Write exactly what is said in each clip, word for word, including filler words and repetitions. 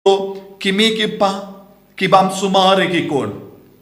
ki mei ki pa ki bym sumar ïa ki khun.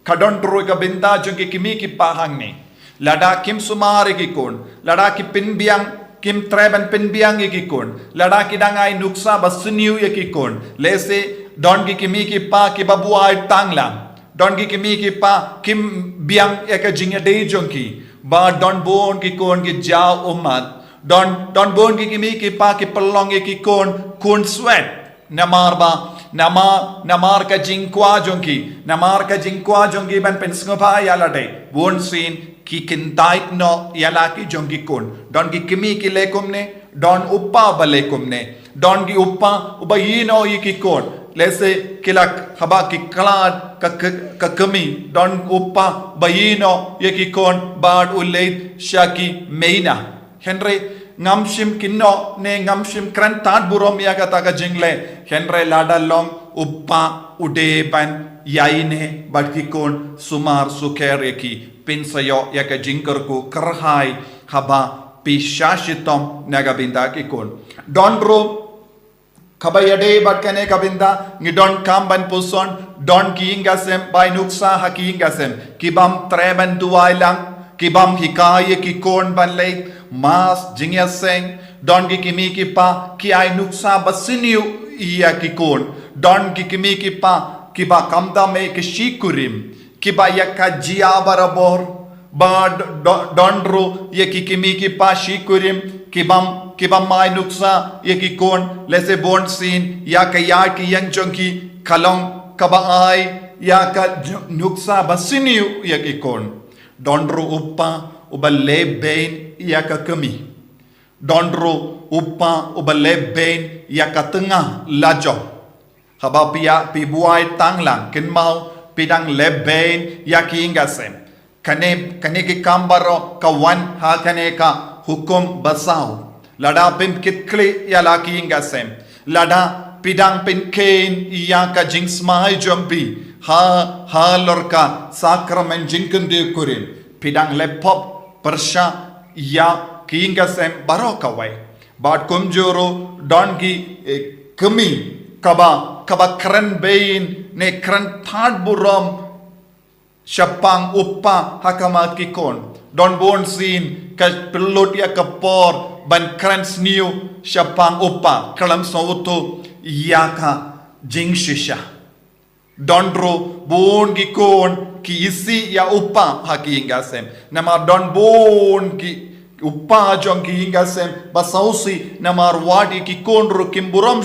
Ka don ruh ka bynta jong ki mei ki pa hangne. Lada kim sumar ïa ki khun, lada ki pynbiang, kim treh ban pynbiang ïa ki khun, lada ki dang ai nuksa ba sniew ïa ki khun, lehse don ki mei ki pa kiba buaid tang lang. Don ki mei ki pa kim biang ïa ka jingïadei jong ki. Ba don bun ki khun ki jaw ummat. Don, don bun ki mei ki pa ki pynlong ïa ki khun khun swet. Namar ba, namar, namar ka jingkwah jong ki, namar ka jingkwah jong ki ban pynsngewbha ïa lade, bunsien ki kyntait noh ïa la ki jong ki khun. Don ki mei ki leh kumne, don u pa ba leh kumne. Don ki u pa uba ïehnoh ïa ki khun. Lehse ki la, haba ki khlad ka, ka, ka kmie, don u pa ba ïehnoh ïa ki khun bad u leit sha ki mei na. Hynrei ngam shym kynnoh ne ngam shym kren tad burom ïa kata ka jingleh. Hynrei lada long u pa u dei ban ïaineh bad ki khun, sumar sukher ïa ki. Pynshai ïa ka jingkyrkhu kyrhai haba phi sha shitom na ka bynta ki khun. Don ruh kaba ïadei bad kane ka bynta, ngi donkam ban pyrshang, don ki ïing ki sem ba ai nuksa ha ki ïing ki sem ki bym treh ban duwai lang, ki bym hikai ïa ki khun ban leh mass jingïaseng. Don ki mei ki pa ki ai nuksa ba sniew ïa ki khun. Don ki mei ki pa kiba khamtam ïa ki shi kurim, kiba ïa ka jia barabor. Ba do-, do-, don ruh ïa ki mei ki pa shi kurim ki bym, ki bym ai nuksa ïa ki khun, lehse bunsien ïa ka ïaid ka ïeng jong ki ka long kaba ai ïa ka ju-, nuksa ba sniew ïa ki khun. Don ruh u pa uba lehbeiñ ïa ka kmie. Don ruh u pa uba lehbeiñ ïa ka tnga lajong. Haba phi ïa, phi buaid tang lang, kynmaw, phi dang lehbeiñ ïa ki ïing ki sem. Kane, kane ki kam baroh ka wan ha kane ka hukum basaw. Lada phim kit khlieh ïa la ki ïing ki sem, lada phi dang pynkheiñ ïa ka jingsmai jong phi ha, halor ka sakramen jingkynduh kurim, phi dang leh pop pyrshah ïa ki ïing ki sem baroh kawei. Bad kumjuh ruh don ki, eh, kmie kaba, kaba kren beiñ ne kren tad burom shaphang u pa ha khmat ki khun. Don bunsien ka pynlut ïa ka por ban kren sniew shaphang u pa, khlem sngewthuh ïa ka jingshisha. Don ruh bun ki khun ki isih ïa u pa ha ki ïing ki sem. Namar don bun ki, u pa jong ki ïing ki sem ba sngewsih, namar wat ïa ki khun ruh kim burom